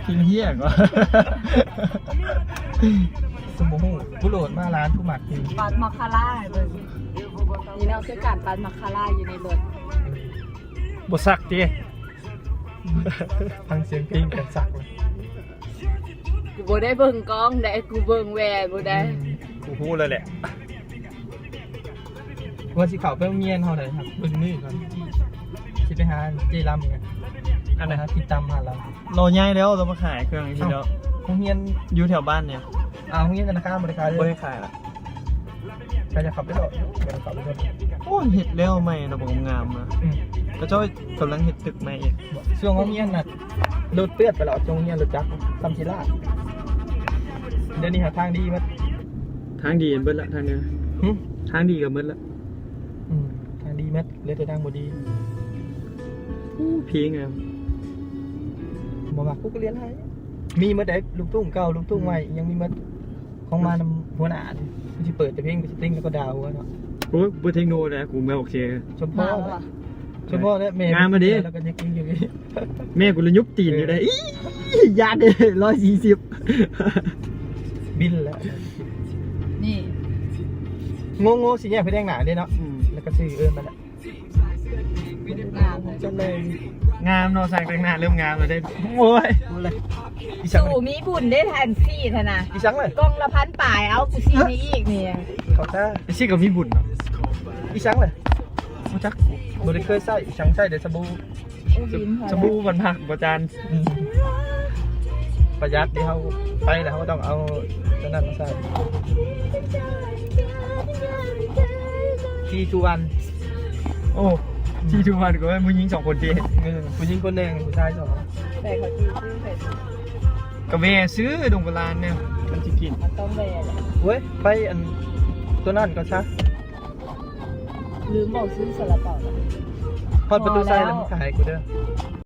ກິນເຮຍກວ່າ ສົມບໍ່ຮູ້ ຜູ້ໂຫຼດມາຮ້ານຜູ້ມັກກິນ ປາດມັກຄາລາໃຫ້ເບິ່ງ ນີ້ເນາະ ຄືການປາດມັກຄາລາຢູ່ໃນລົດ ບໍ່ສັກຕິ ຟັງສຽງເພງກັນສັກເລີຍ ກູບໍ່ໄດ້ເບິ່ງກ້ອງໃດ ກູເບິ່ງແວ່ບໍ່ໄດ້ ອືມ ກູຮູ້ແລ້ວແຫຼະ. ວ່າຊິເຂົ້າໄປໂຮງຮຽນເຮົາໄດ້ຄັບ ເບິ່ງມື້ກ່ອນ ຊິໄປຫາເຈລຳ ອັນໃດ ຫາກິນຕຳຫາລາວ ລາວຍ້າຍແລ້ວ ລາວມາຂາຍເຄື່ອງຢູ່ພີ້ແລ້ວ ໂຮງຮຽນຢູ່ແຖວບ້ານນີ້ ອ່າ ໂຮງຮຽນທະນາຄານບໍ່ໄດ້ຂາຍເລີຍ ບໍ່ໄດ້ຂາຍລະ ໃຜຈະເຂົ້າໄປເລາະ ຢາກເຂົ້າໄປເບິ່ງ ໂອ້ຍ ເຮັດແລ້ວໃໝ່ລະ ບໍ່ງາມນະ ອືມ ເຂົາເຈົ້າກຳລັງເຮັດຕຶກໃໝ່ອີກ ຊ່ວງໂຮງຮຽນນະ ລົດເປື້ອນໄປແລ້ວ ໂຮງຮຽນລົດຈັກ ສ່ຳຊິລາດ ດຽວນີ້ຫາທາງດີໝົດ ທາງດີເບິດລະ ທາງເດີ ຫຶ ທາງດີກໍເບິດລະ ອືມ ທາງດີໝົດ ເຫຼືອແຕ່ທາງບໍ່ດີ ໂອ້ ເພງແລ້ວ ບໍ່ມັກ ກູກໍລຽນໃຫ້ ມີໝົດເດ້ ລູກທຸ່ງເກົ່າ ລູກທຸ່ງໃໝ່ ອືມ ຍັງມີໝົດ ຂອງມານຳຫົວໜ້າ ມັນຊິເປີດແຕ່ເພງສະຕຣິງ ແລ້ວກໍດາວເນາະ ໂອ້ຍ ບໍ່ເທັກໂນແລ້ວ ກູແມ່ນໂອເຄ ສົມພໍ ສົມພໍແລ້ວ ແມ່ງາມມາເດ້ ແລ້ວກໍຍັງກິນຢູ່ ແມ່ກູລະຍຸບຕີນຢູ່ໄດ໋ ເອີ ອີ່ ຢ້ານເດ້ ຮ້ອຍສີ່ສິບ ບິນແລ້ວ ນີ້ ໂງໆ ສີ່ແຍກໄຟແດງໜ້າເດ້ເນາະ ອືມ ແລ້ວກໍຊື່ເອີ້ນມາແລ້ວ ງາມເນາະ ຊ່າງແຕ່ງໜ້າເລີ່ມງາມແລ້ວເດ້ ໂອ້ຍ ອີ່ຫຍັງ ສູມີບຸນເດ້ ແທນຊີນຫັ້ນນະ ອີ່ຫຍັງເລີຍ ກ່ອງລະພັນປາຍ ເອົາ ກູຊີ້ໃຫ້ອີກນີ້ ເຂົາຈະ ຊີ້ກໍມີບຸນເນາະ ອີ່ຫຍັງເລີຍ ບໍ່ຈັກ ບໍ່ໄດ້ເຄີຍໃຊ້ ອີ່ຫຍັງໃຊ້ແຕ່ສະບູ ສະບູບັນພັກບໍ່ຈານ ອືມ ປະຢັດເດ ເຮົາໄປແລ້ວ ເຮົາກໍຕ້ອງເອົາຕົວນັ້ນມາໃສ່ ທີທູວັນ ໂອ້ ທີທູວັນ ກໍແມ່ນຜູ້ຍິງສອງຄົນຕິ ເອີ ຜູ້ຍິງຄົນໜຶ່ງ ຜູ້ຊາຍສອງ ແຕ່ເຂົາຊິຊື້ໃຫ້ ກໍແວ່ຊື້ດົງໂບລານແນວ ມັນຊິກິນ ມັນຕ້ອງແວ່ແຫຼະ ໂອ້ຍ ໄປອັນ ຕົວນັ້ນກ່ອນຊະ ລືມບອກຊື່ຊາລາເປົາ ຮອດປະຕູໄຊແລ້ວ ມຶງຂາຍໃຫ້ກູເດີ.